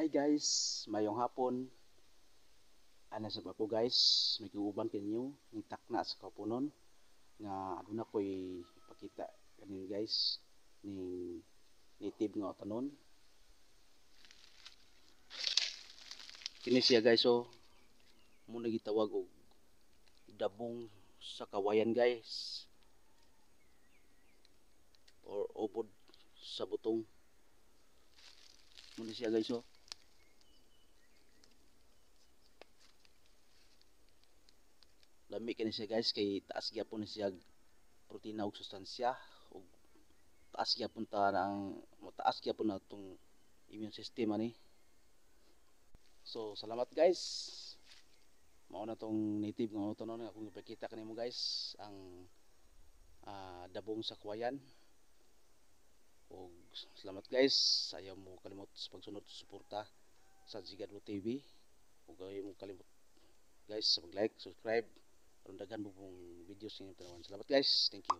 Hi guys, mayong hapon. Ana sa ko guys, may kauban kanyo ning takna sa kapunon nga aduna ko'y ipakita kaninyo guys ning native nga utanon. Kini siya guys, oh, mo na gitawag og dabong sa kawayan guys, or ubod sa butong. Mo siya guys, oh. Lami kini siya guys kay taas gyapon ni siya protina ug sustansya, ug taas gyapon ta ang motaas gyapon na atong immune system ani. So salamat guys. Mao na tong native nga utanon nga akong ipakita kanimo guys, ang dabong sa kawayan. Ug salamat guys, ayaw mo kalimot sa pagsunod sa suporta sa Zigadlo TV, ug ayaw mo kalimot guys sa pag-like, subscribe aron daghan mo pong videos inyong tanawan. Salamat guys. Thank you.